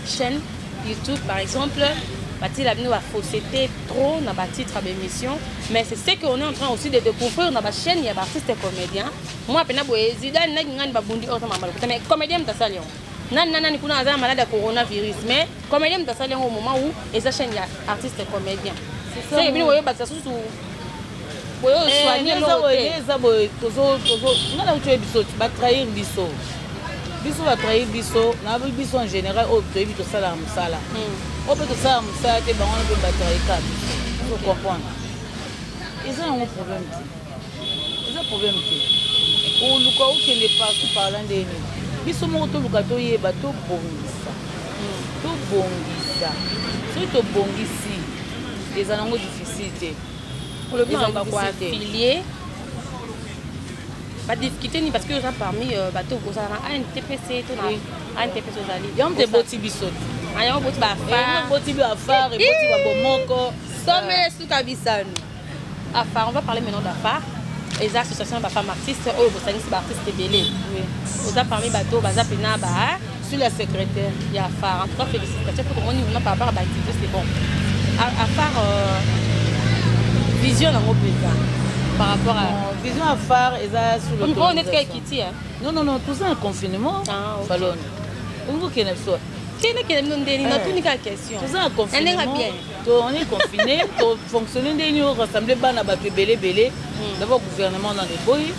chaîne YouTube par exemple, batiela bino bafausseté trop na batitre ya baémission, mais c'est ce qu'on est en train aussi de découvrir na bachaîne ya baartiste comédien. Moi mpena boye, Zidane naki ngani babundi oyo mama lokuta, mais comédien moto asali yango. Nani na nani kuna aza na malade ya coronavirus, mais comédien moto asali yango au moment où eza chaîne ya artiste comédien. Seke bino boyebakisa susu boye osoigne eloko te. Eza boye, nga na toyebi biso batrahir biso, biso batrahir biso na biso en général. Oyo toyebi tosalaka mosala, oyo mpe tosalaka mosala te, bango wana mpe batrahir kaka biso. Ozo comprendre? Eza yango problème te, eza problème te. Oluka okende partout par là ndenge biso moko toluka, toyeba, tobongisa, tobongisa. Soki tobongisi, eza nango difficile te. Olobi makambo koaffilier, badifficulté nini? Parce que oza parmi bato ozala na ANTPC to na ANTPC ozali. Yango te eboti biso. Yango boti baAFAR. Eboti baAFAR, eboti babomoko. Somele suka bisano. AFAR, on va parler maintenant d'AFAR. Eza association ya bafemme artiste oyo bosangisi baartiste ebele. Oza parmi bato baza mpena ba Suis la secrétaire. Ya AFAR. En tout cas, félicitations po tomoni vraiment par rapport à baactivité, c'est bon. AFAR, vision nango mpenza par rapport à Bon, vision AFAR eza sous l'autorisation. Neti ekiti. Non, non, non, toza na confinement. Ah, okay. Falone olingi okende na biso? Kende bino ndeni, natuni kaka question. Toza na confinement. Bien. On est confiné, tofonctionne ndenge nini? Rassemble bana bato ebele ebele. D'abord gouvernement nano eboyi,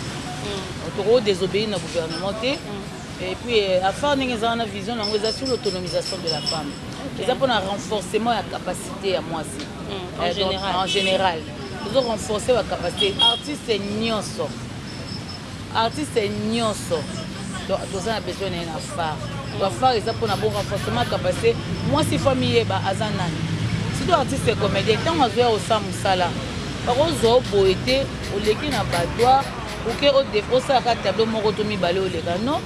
toko désobéir na gouvernement te. Et puis AFAR, ndenge eza wana, vision nango eza sur l'autonomisation de la femme, eza mpona renforcement ya capacité ya mwasi. En général. En général, tozo renforcer bacapacité artiste nyonso, artiste nyonso toza na besoin na ye na AFAR. AFAR eza mpona bon renforcement ya capacité. Mwasi faut amiyeba aza nani, surtout artiste comédien. Ntango azoya kosala mosala, bakozwa o boye te, oleki na badoir, oke osalaka tableau moko to mibale, oleka, non.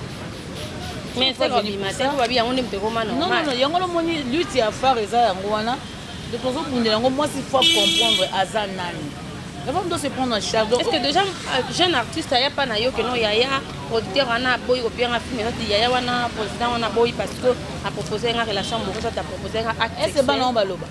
Mais obima te, babi yango nde moto ekoma. Non, non, non, yango lomoni lutte ya AFAR eza yango wana. Donc tozobundela yango. Mwasi faut comprendre aza nani. La femme doit se prendre en charge. Est-ce que déjà jeune artiste aya pa na yo ke non, yaya producteur wana aboyi kopianga film, eza ti yaya wana président wana aboyi parce que apropose nga relation amoureuse, ati apropose nga acte? Est ce bana ngo baloba?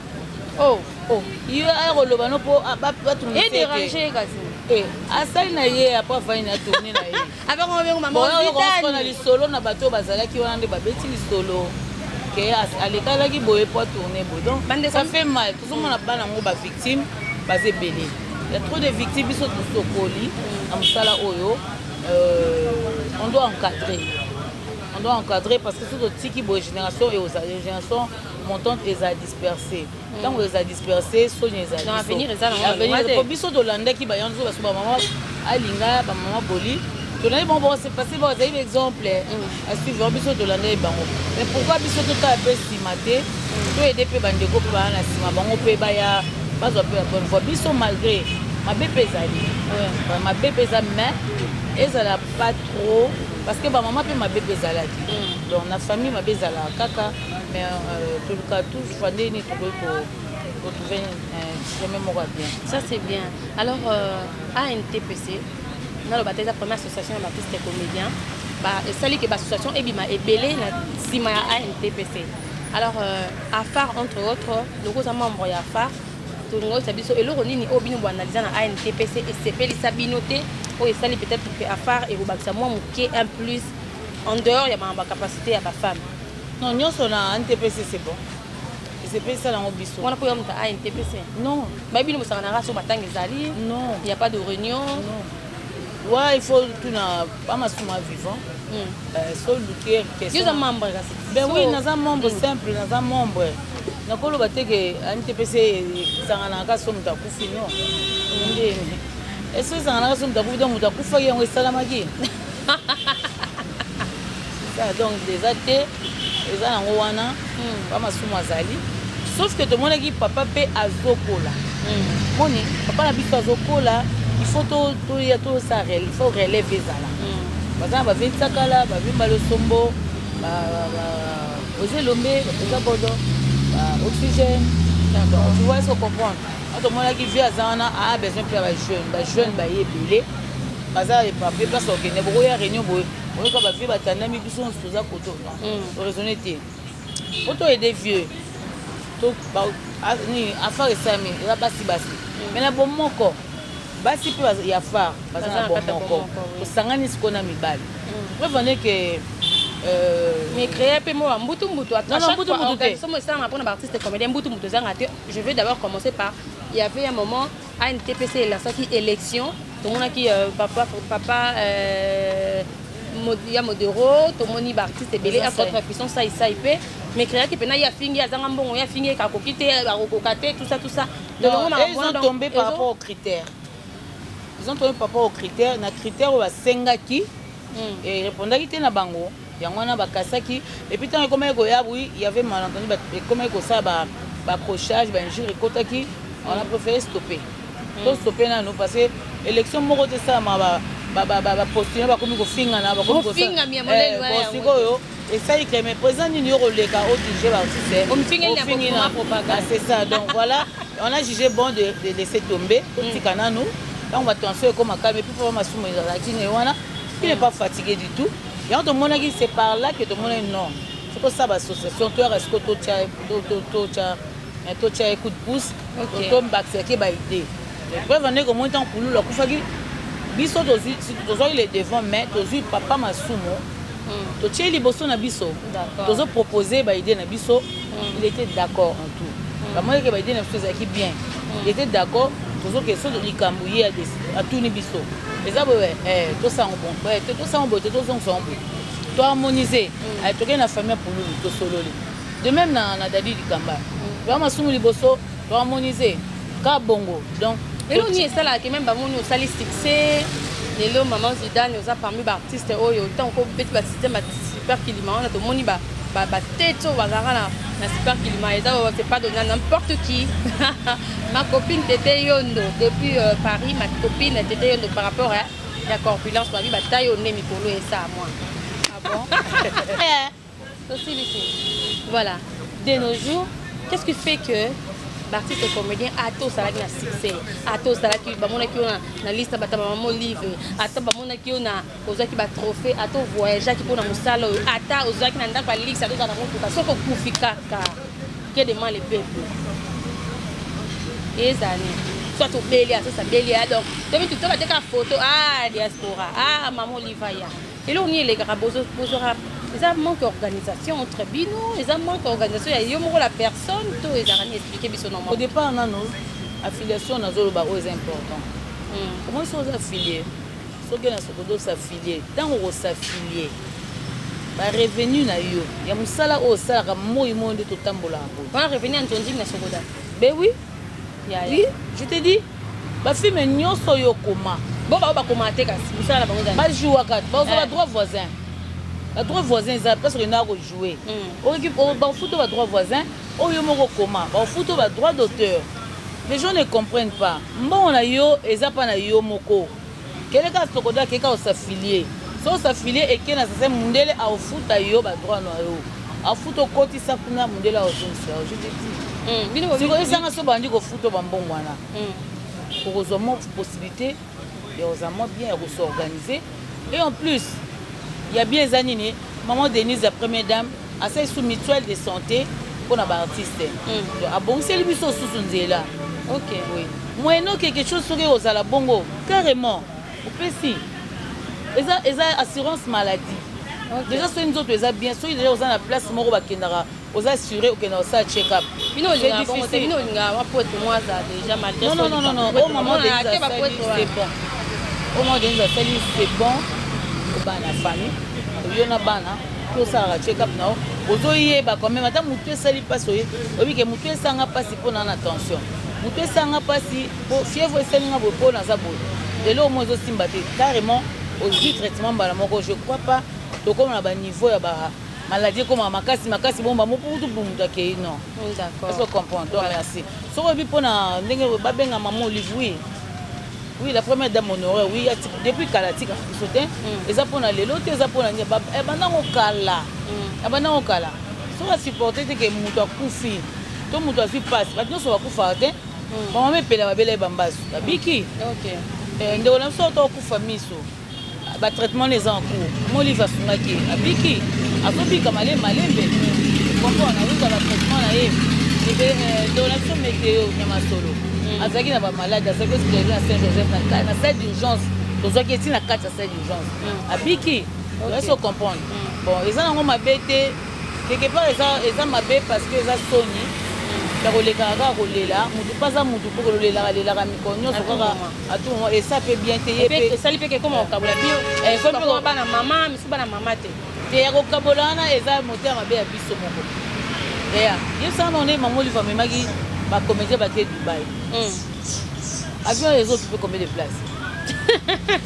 Oh. Oh, ye aya koloba no mpo batungi. Edérange kasi. Asali na ye, après afani na tourne na ye. Avec obengo mama. Na lisolo na bato oyo bazalaki wana nde babeti lisolo ke alekalaki boye po atourne boye. Donc ça fait mal. Tozomona bana yango bavictime baza ebele, ya trop de victimes. Biso tosokoli na mosala oyo, on doit encadrer, on doit encadrer, parce que soki totiki boye, génération eozala, génération montante eza dispersé. Ntango eza dispersé, soni ezali. Biso tolandaki bayanzo baso, bamama alinga, bamama boli, tolandi bango, bon, c'est passé, bazali exemple à suivre. Biso tolandaki bango, mais pourquoi biso totala mpe nsima te? Toyede mpe bandeko mpe baya na nsima, bango mpe baya bazwa mpe la bonne voie. Biso malgré mabe mpe ezali, mabe mpe eza, mais ezala pas trop, parce que bamama mpe mabe mpe ezalaki. Donc na famille mabe ezalaka kaka, mais toluka toujours ndeni tokoki kotrouver chemin moko ya bien. Ça, c'est bien. Alors ANTPC, naloba te, eza première association ya baartiste comédien. Esali ke baassociation ebima ebele na nsima ya ANTPC. Alors AFAR entre autres, loko oza membre ya AFAR, tolingo oyebisa biso eloko nini oyo bino boanalyser na ANTPC esepelisa bino te, oyo esali peut-être ke AFAR ekobakisa mwa moke, un plus en dehors ya makambo ya capacité ya bafemme? Non, nyonso na ANTPC c'est bon. Esepelisa nango biso. Wana mpo ya moto ANTPC? Non. Bayebi bino bosanganaka so matanga ezali? Non. Il y a pas de réunion? Non. Ouais, il faut tuna pa Masuma vivant. So luke question. Yo membre kasi? Ben oui, naza membre simple, naza membre. Nakoloba te ke ANTPC esanganaka so moto akufi, non. Nde eso esanganaka so moto akufi, donc moto akufaki yango esalamaki. Ça, donc eza te, eza nango wana. Pa Masumu azali, sauf que tomonaki papa mpe azokola. Moni papa na biso azokola, il faut toya tosala, il faut relève ezala. Baza na bavie Nsakala, bavie Malosombo, Ozelombe, eza bodo oxygène. Donc tu vois, est-ce comprendre? Tomonaki vie aza wana, a besoin mpe ya bajeune. Bajeune baye ebele, baza éparpillé. Place okende, bokoya réunion boye, oyoka bavie batandami, biso nyonso toza koto. Oraisonne te po toyede vieux nini. Affaire esalami eza basi basi, mais na bomoko basi mpe ya phare baza na bomoko, tosangani sikoyo na mibali. Preuve ane ke Mais créer mpe mo mbutu mbutu. Non, mbutu mbutu te. Somo esalama mpona baartiste comédien, mbutu mbutu ezanga te. Je vais d'abord commencer par, il y avait un moment, ANTPC elasaki élection, tomonaki papa ya Modero, tomoni baartiste ebele, entre puissance saisai mpe, mais créaki mpena ye afingi, azanga mbongo, ye afingi akoki te, akokoka te, tout ça, tout ça. Non, ils ont tombé par rapport aux critères. Ils ont tombé par rapport aux critères. Na critère oyo basengaki, erépondaki te na bango, yango wana bakasaki. Et puis ntango ekomaki koya, oui, il y avait malentendu, ekomaki kosala baaccrochage, bainjure ekotaki, on a préféré stopper. To stopper nanu, parce que élection moko te esalama, bapostule bakomi kofingana. Sikoyo esali que mais président nini yo koleka odirige baartiste? C'est ça. Donc voilà, on a jugé bon de laisser tomber, totika nanu. Ntango batension ekoma calme, et puis papa Masumu ezalaki ne wana, il n'est pas fatigué du tout. Yango tomonaki, c'est par là que tomonaki non, soki osala baassociation, toyaka sikoyo totya coup de pouce, tombakisaki baidée. Preuve ndenge omoni, ntango Pululu akufaki, biso tozwaki le devant, mais tozwi papa Masumu, totie liboso na biso, tozopropose baidée na biso. Il était d'accord en tout. Bamonaki baidée na biso ezalaki bien, il était d'accord. Tozoke so likambo, ye atuni biso: eza boye, tosango bon, tosango boye te, tozongisa boye, toharmonise. Tokei na famille ya Pululu, tosololi de même na Dadi Likamba, toya Masumu liboso, toharmonise ka bongo. Donc Eloko nini esalaka même bamoni osali succès lelo, mama Zidane, oza parmi baartiste oyo ntango kobeti basystème ya Super Kilima wana, tomoni batete oyo bazalaka na Super Kilima, eza c'est pas donné à n'importe qui. Ma copine Tete Yondo depuis Paris, ma copine Tete Yondo, par rapport à ya corpulence, babi bataille oyo nde mikolo esa moi. Ah bon? Tosilisi. Voilà, de nos jours, qu'est-ce qui fait que baartiste comédien, ata osalaki na succès, ata osalaki, bamonaki yo na liste bato ya bamama Olive, ata bamonaki yo na ozwaki batrophée, ata ovoyageaki mpona mosala oyo, ata ozwaki na ndako ya luxe, ata ozala na motuka, soki okufi kaka, que demande le peuple? Ezali soit obeli, ata abeli ya, donc tobi to bateka photo, ah, diaspora, ah, mama Olive aya. Eloko nini elekaka? Bozwaka, eza manque organisation entre bino, eza manque organisation ya yo moko la personne, to ezalaka nini? Explique biso normal. Au départ nano, affiliation nazoloba oyo eza important. Omoi soki oza affilié, soki na SOCODA os'affilier, ntango okos'affilier, barevenu na yo ya mosala oyo osalaka moi moi nde totambolaka boye. Wana revenu ya nzonzimi na SOCODA? Ben oui. Oui, je te dis, bafilme nyonso oyo okoma. Bo bao bakoma te, kasi mosala na bango ezali? Bajouaka, bazwa badroit voisin. Badroit voisin eza place okendaka kojoue, bafuta badroit voisin oyo moko okoma, bafuta badroit d'auteur. Les gens ne comprennent pas. Mbongo na yo eza mpa na yo moko. Kele kaka SOCODA, keka os'affilier. So os'affilier, eke na sase, mundele aofuta yo badroit na yo, afuta, okotisa kuna, mundele aozongisa yo. Je te dis, sikoyo esanga so bandi kofuta bambongo wana, okozwa mwa possibilité ya kozala mwa bien, ya kos'organiser. Et en plus ya bien eza nini? Maman Denise ya première dame asali su mutuelle de santé mpona baartiste, abongiseli biso susu nzela. Oui, moyeno quelque chose soki kozala bongo carrément, opesi eza assurance maladie déjà. Soki nzoto eza bien, soki déjà oza na place moko bakendaka Oza assuré okende kosala check up. Bino olingaka bongo te, bino olingaka bapote mwa azala déjà malgré. Non, non, non, non, non, maman Denise asali, c'est bon. O maman Denise asali, c'est bon. Obana famille, yo na bana, tosalaka check up na yo, ozoyeba quand même ata motu esali mpasi, oye oyebi ke motu esanga mpasi mpo na na tension, motu esanga mpasi po fièvre esalinga boye, mpo naza boye, lelo omo ezosimba te, carrément ozwi traitement mbala moko. Je crois pas tokóma na baniveau ya ba maladie ekómaka makasi makasi, bongo bamopukutu moto akei, non. Est-ce que comprendre? Donc merci. Soki oyebi mpona ndenge babenga mama Olive, oui oui, la première dame honoraire, oui, depuis kala atikaka biso te. Eza mpona lelo te, eza mpona nini, ebandango kala, abandango kala. Soki asupporte te ke moto akufi to moto azwi mpasi, bato nyonso bakufaka te. Bamama epela babela ye bambasu, babiki. Ndeko na biso to akufa miso, batraitement na eza en cours. Mama Olive asungaki ye, abiki, azobika malembe malembe, comprendre, azozwa batraitement na ye. Ndeko na biso Meteo Nyama Solo azalaki na bamaladi, azalaki hospitalisé na Saint Joseph, na salle d'urgence, tozwaki eti na kati ya salle d'urgence, abiki. Est-ce comprendre? Bon, eza nango mabe te, quelque part eza mabe parce que eza soni ya kolekaka kaka kolela motu mpe aza motu mpo kolelaka lelaka mikolo nyonso kaka à tout moment, esa mpe bien te. Ye mpe esali mpe kekoma kokabola bio, bana mama misu, bana mama te. Te, ya kokabola wana eza motema mabe ya biso moko. Eya yebisaka nao nde mama Olive amemaki bacomédien bake Dubai, avion eza occupé combien de place?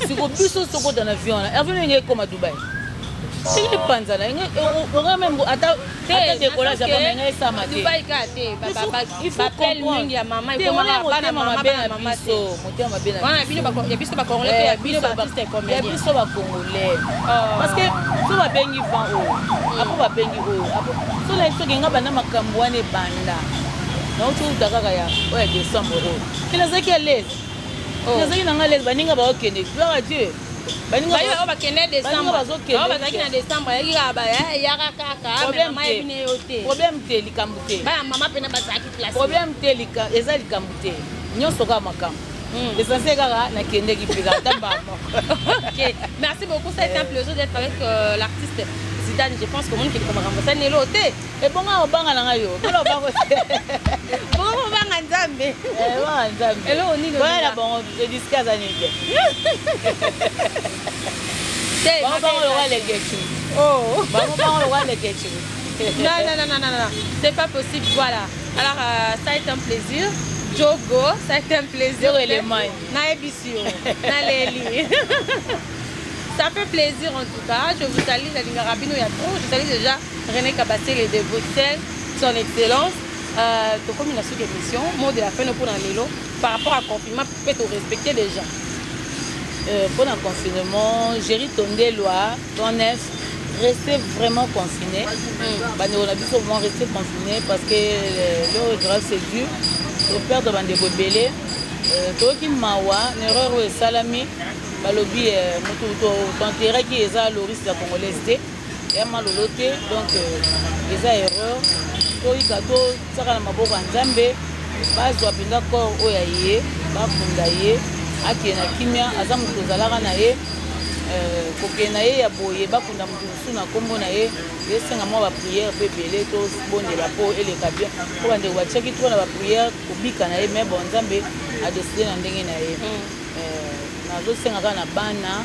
Siko biso tokota na avion wana, avion ndenge ekoma Dubai, ndenge epanzana oka même ata décollage apama ngai esama te. Dubai kaka te, bapele mingi ya mama ekomaka bana mama, bana mama te. Motema mabe na wana bino, ya biso bacongolais te, ya bino baartiste. Ya comédien. Biso bacongolais, parce que so babengi vent oyo, apo babengi oyo, apo so na soki nga banda makambo wana ebanda, nauti outa kaka ya oyo ya décembre oyo, mpe nazalaki à l'aise, nazalaki na nga l'aise. Baninga baokende, gloire à Dieu, baninga bayi oyo bakende décembre, bazokende. Oyo bazalaki na décembre, ayaki kaka, eyaka kaka Problème mama te. yebi ne yo te. Problème te, likambo te. Bana mama mpena bazalaki place. Problème te, eza likambo te, nyonso kaka makambo. L'essentiel kaka nakendeki mpe kaka ata mbala moko. Ok, merci beaucoup. Ça a été un plaisir d'être avec l'artiste Zidane. Je pense que mon qui est comme ça n'est l'autre. Ebonga obanga na ngai yo mpona obango te. Bongo obanga Nzambe. Obanga Nzambe. Eloko nini boya olinga? Na bango diske aza nini te, bango bango lokwa lekecu. Oh. Bango bango lokwa lekecu. Non, non, non, non, non, non, c'est pas possible. Voilà. Alors, ça a été un plaisir. Jogo, ça a été un plaisir. Jogo Elemagne. Nayebi yo. Naleli. Ça fait plaisir en tout cas. Je vous salue, Nalinga Rabino, il y a trop. Je salue déjà René Kabassé, de Bruxelles, son excellence. Comme une suite émission, mot de la fin pour lelo, par rapport à confinement, peut-être respecter les gens. Pour le confinement, Géry Tondeloa, ton F, restez vraiment confiné. Bandeko na biso, vraiment restez confiné parce que l'heure grave, c'est dur. Toperdre bandeko ebele, toyoki mawa na erreur oyo esalami. Balobi motu toenterraki eza Loris ya congolaise te, ya malolo te, donc eza erreur. Toyika totiaka na maboko ya Nzambe, bazwa mpenza corps oyo ya ye, bakunda ye, akende na kimia. Aza moto ozalaka na ye, kokende na ye ya boye, bakunda moto mosusu na nkombo na ye, esenga mwa baprière mpe ebele, tobondela mpo eleka bien, mpo bandeko batiaki trop na baprière kobika na ye. Mais bon, Nzambe adécider na ndenge na ye. Nazosenga kaka na bana,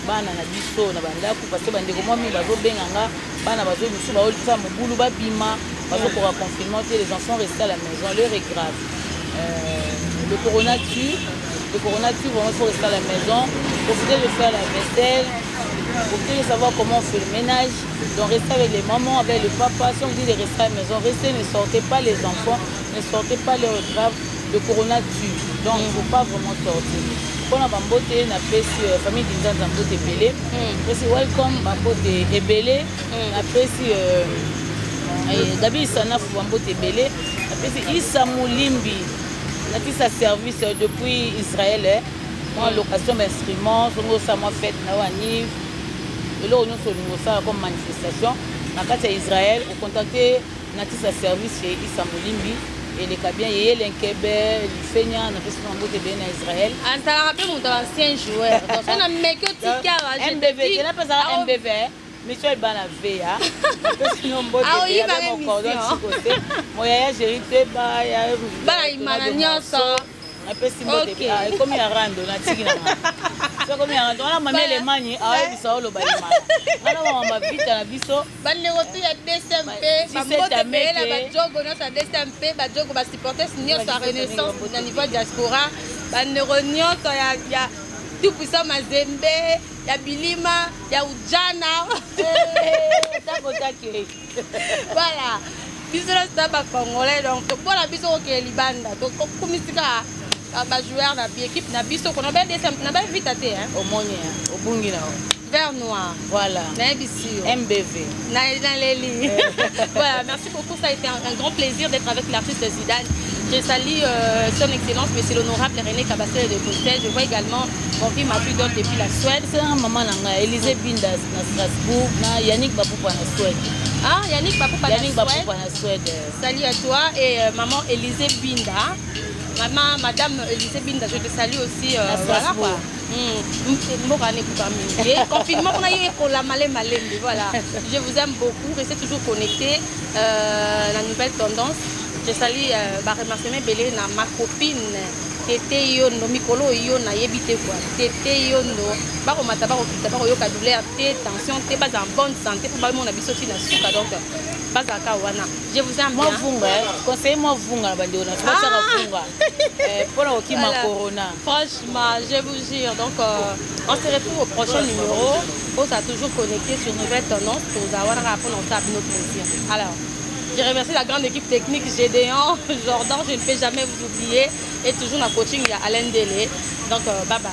bana na biso na bandako, parce que bandeko mwa mingi bazobenga nga, bana bazo mosusu baolisa mobulu, babima, bazokoka confinement te. Les enfants, restent à la maison, l'heure est grave. Le corona tue, le corona tue vraiment, il faut rester à la maison, profiter de faire la vaisselle, profiter de savoir comment on fait le ménage. Donc restez avec les mamans, avec le papa. Si on vous dit de rester à la maison, restez, ne sortez pas les enfants, ne sortez pas, l'heure est grave, le corona tue, donc il faut pas vraiment sortir. Mpona bambote, napesi famille Dinzanza mbote ebele, napesi welcome bambote ebele, napesi Gabi Sanafu bambote ebele, napesi Isa Molimbi natisa service depuis Israël, mwa location bainstrument, songo osala mwa fête na yo, anniv, eloko nyonso olingi osala comme manifestation na kati ya Israël, ocontacte natisa service chez Isa Molimbi, eleka bien. Yeyele Nkebe Lifenya, napesi na mbote ebele na Israël. Azalaka mpe moto ya ancien joueur, donc so na meki otika. MBV te, napesaka MBV. Michel bana veya napesi no mbote Ah, oyiba abe mokordon émission. chikose moyaya géri teba ya Bana imana nyonso. Napesi mbote. Ok. Ah, ekomi ya rando, natiki na nga. So ekomi ya rando wana, mami Bana- Elemani ayebisa oloba imana wana mama vita na biso. Bandeko tu ya DCMP, 17 bambote ebele na Ameke. bajogo nyonso ya DCMP, bajogo, basupporters nyonso ya Ba 17 Renaissance Ameke. na niveau ya diaspora, bandeko nyonso ya tout puissant Mazembe ya Bilima ya Ujana. Tako take. Voilà, biso nyonso toza bacongolais, donc tobola biso kokende libanda, tokumisi kaka bajoueur na bi équipe na biso kona ba DCMP na bavita te, hein. Omoni obungi na yo. Vert noir. Voilà. Nayebisi yo. MBV. Naleli. Voilà, merci beaucoup. Ça a été un grand plaisir d'être avec l'artiste Zidane. Je salue son excellence, monsieur l'honorable René Kabasele de Bruxelles. Je vois également mon vie Matu depuis la Suède. Esanga mama na ngai Élysée Binda na Strasbourg, na Yannick Bapupa na Suède. Ah, Yannick Bapupa na Yannick Suède. Bapupa na Suède. Salut à toi et maman Élisée Binda. Maman, madame Élisée Binda, je te salue aussi. Na Voilà Strasbourg. quoi. Mboka nekuka mingi. Confinement kuna ye ekola malembe malembe. Voilà. Je vous aime beaucoup. Restez toujours connectés. La nouvelle tendance. Je salue ba remerciement ebele na ma copine Tete Yondo, mikolo oyo nayebi te quoi. Tete Yondo, bakomata, bakokita, bakoyoka douleur te, tension te, baza en bonne santé mpo bamona biso ntina suka, donc bazalaka wana. Je vous aime Mwa bien. vunga, conseiller mwa vunga na bandeko na batiaka vunga mpona kokima Voilà. corona. Franchement, je vous jure. Donc, on se retrouve au prochain numéro. Vous êtes toujours connecté sur Nouvelle Tendance pour avoir un rapport dans nos plaisir. Alors, je remercie la grande équipe technique, Gédéon, Jordan, je ne peux jamais vous oublier. Et toujours dans le coaching, il y a Alain Délé. Donc, bye bye.